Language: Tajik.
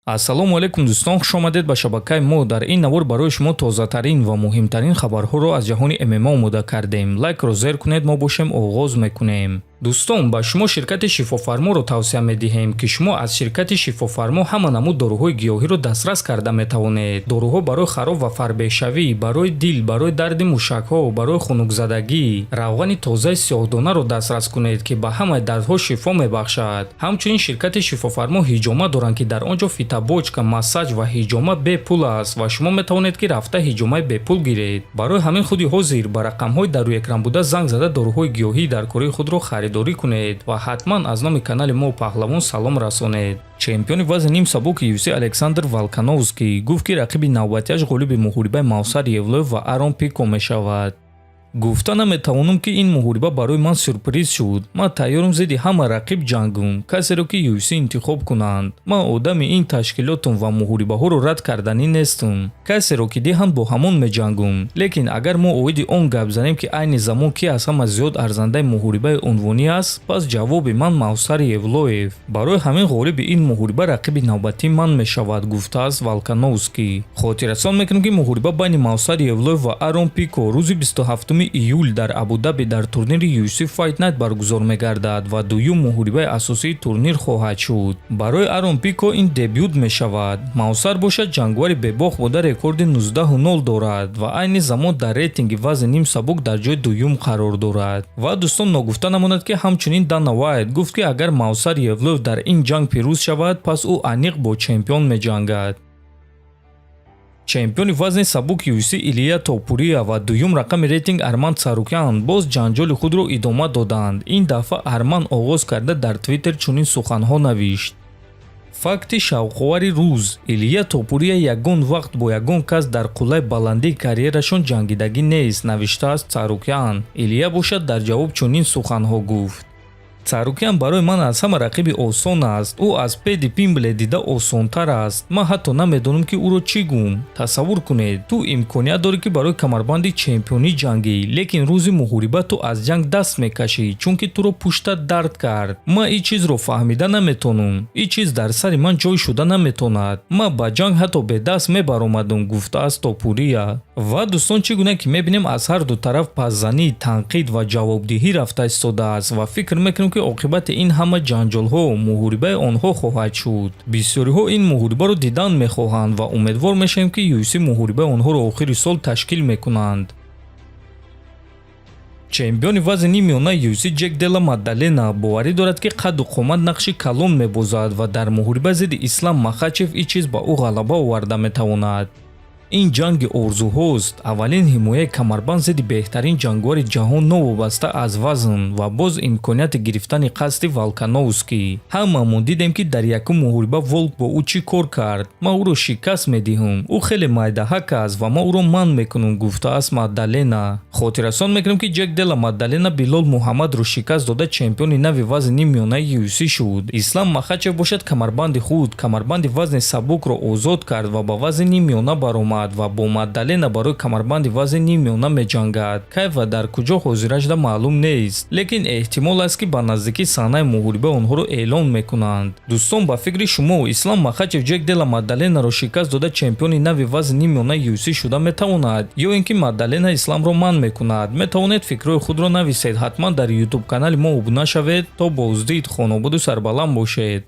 Ассалому алайкум, дӯстон, хушомадед ба шабакаи мо. Дар ин навор барои шумо тозатарин ва муҳимтарин хабарҳоро аз ҷаҳони ММА омода кардем. Лайкро зер кунед, мо бошем, оғоз мекунем. Дӯстон, ба шумо ширкати Шифофарморо тавсия медиҳем, ки шумо аз ширкати Шифофармо ҳама намуд доруҳои гиёҳиро дастрас карда метавонед. Доруҳо барои хароб ва фарбеҳшавӣ, барои дил, барои дарди мушакҳо, барои хунукзадагӣ. Равғани тозаи сиёҳдонаро дастрас кунед, ки ба ҳамаи дардҳо шифо мебахшад. Ҳамчунин ширкати Шифофармо ҳиҷома доранд, ки дар он ҷо фитобочка, массаж ва ҳиҷома бепул аст ва шумо метавонед, ки рафта ҳиҷомаи бепул гиред. Барои ҳамин худи ҳозир ба рақамҳои дар рӯи экран буда занг зада, доруҳои гиёҳии даркории худро харидорӣ кунед ва ҳатман аз номи канали мо Паҳлавон салом расонед. Чемпиони вазни ним сабуки UFC Александр Волкановский гуфт, ки рақиби навбатиаш ғолиби муҳорибаи Мавсар Евлоев ва Арон Пико мешавад. Гуфта наметавонам, ки ин муҳориба барои ман сюрприз шуд. Ман тайёрам зидди ҳама рақиб ҷангум, касеро ки UFC интихоб кунанд. Ман одами ин ташкилотам ва муҳорибаҳоро рад карданӣ нестам. Касеро ки диҳанд, бо ҳамон меҷангум. Лекин агар мо оиди он гап занем, ки айни замон ки аз ҳама зиёд арзандаи муҳорибаи унвонӣ аст, пас ҷавоби ман Мавсар Евлоев. Барои ҳамин ғолиби ин муҳориба рақиби навбатии ман мешавад, гуфтааст Волкановский. Хотиррасон мекунем, ки муҳориба байни Мавсар Евлоев ва Арон Пико рӯзи 27 июл дар Абудаби дар турнири UFC Fight Night баргузор мегардад ва дуюм муҳорибаи асосии турнир хоҳад шуд. Барои Арон Пико ин дебют мешавад. Мавсар бошад, ҷангувари бебохт буда, рекорди 19-0 дорад ва айни замон дар рейтинги вазни ним сабук дар ҷои дуюм қарор дорад. Ва, дӯстон, ногуфта намонад, ки ҳамчунин Дана Вайт гуфт, ки агар Мавсар Евлоев дар ин ҷанг пирӯз шавад, пас ӯ аниқ бо чемпион меҷангад. Чемпиони вазни сабук UFC Илия Топурия ва дуюм рақами рейтинг Арман Царукян боз ҷанҷоли худро идома доданд. Ин дафъа Арман оғоз карда, дар Твиттер чунин суханҳо навишт: «Факти шавқовари рӯз: Илия Топурия ягон вақт бо ягон кас дар қуллаи баландии карьерашон ҷангидагӣ нест», навиштааст Царукян. Илия бошад, дар ҷавоб чунин суханҳо гуфт: «Царукян барои ман аз ҳама рақиби осон аст. Ӯ аз Педи Пимблет дида осонтар аст. Ман ҳатто намедонам, ки ӯро чӣ гум. Тасаввур кунед, ту имконият дорӣ, ки барои камарбанди чемпионӣ ҷангӣ, лекин рӯзи муҳориба ту аз ҷанг даст мекашӣ, чунки туро пуштат дард кард. Ман ин чизро фаҳмида наметонам. Ин чиз дар сари ман ҷой шуда наметонад. Ман ба ҷанг ҳатто бедаст мебаромадам», гуфтааст Топурия. Ва, дӯстон, чӣ гуна ки мебинем, аз ҳар ду тараф пасзанӣ, танқид ва ҷавобдиҳӣ рафта истодааст ва фикр мекунем, ки оқибати ин ҳама ҷанҷолҳо муҳорибаи онҳо хоҳад шуд. Бисёриҳо ин муҳорибаро дидан мехоҳанд ва умедвор мешавем, ки UFC муҳорибаи онҳоро охири сол ташкил мекунанд. Чемпиони вазни ниммиёнаи UFC Ҷек Дела Маддалена боварӣ дорад, ки қадду қомат нақши калон мебозад ва дар муҳориба зидди Ислам Махачев ин чиз ба ӯ ғалаба оварда метавонад. «Ин ҷанги орзуҳост. Аввалин ҳимояи камарбанд зидди беҳтарин ҷангувари ҷаҳон новобаста аз вазн ва боз имконияти гирифтани қасди Волкановский. Ҳамаамон дидем, ки дар якум муҳориба Волк бо ӯ чӣ кор кард. Ман ӯро шикаст медиҳам. Ӯ хеле майдаҳак аст ва ман ӯро манъ мекунам», гуфтааст Маддалена. Хотиррасон мекунем, ки Ҷек Дела Маддалена Билол Муҳаммадро шикаст дода, чемпиони нави вазни ниммиёнаи UFC шуд. Ислам Махачев бошад, камарбанди худ, камарбанди вазни сабукро озод кард ва ба вазни ниммиёна баромад ва бо Маддалена барои камарбанди вазни ниммиёна меҷангад. Кай ва дар куҷо ҳозирашда маълум нест, лекин эҳтимол аст, ки ба наздикӣ саҳнаи муҳорибаи онҳоро эълон мекунанд. Дӯстон, ба фикри шумо, Ислам Махачев Ҷек Дела Маддаленаро шикаст дода, чемпиони нави вазни ниммиёнаи UFC шуда метавонад ё ин ки Маддалена Исламро манъ мекунад? Метавонед фикрҳои худро нависед. Ҳатман дар Ютуб канали мо обуна шавед. То боздид, хонободу сарбаланд бошед.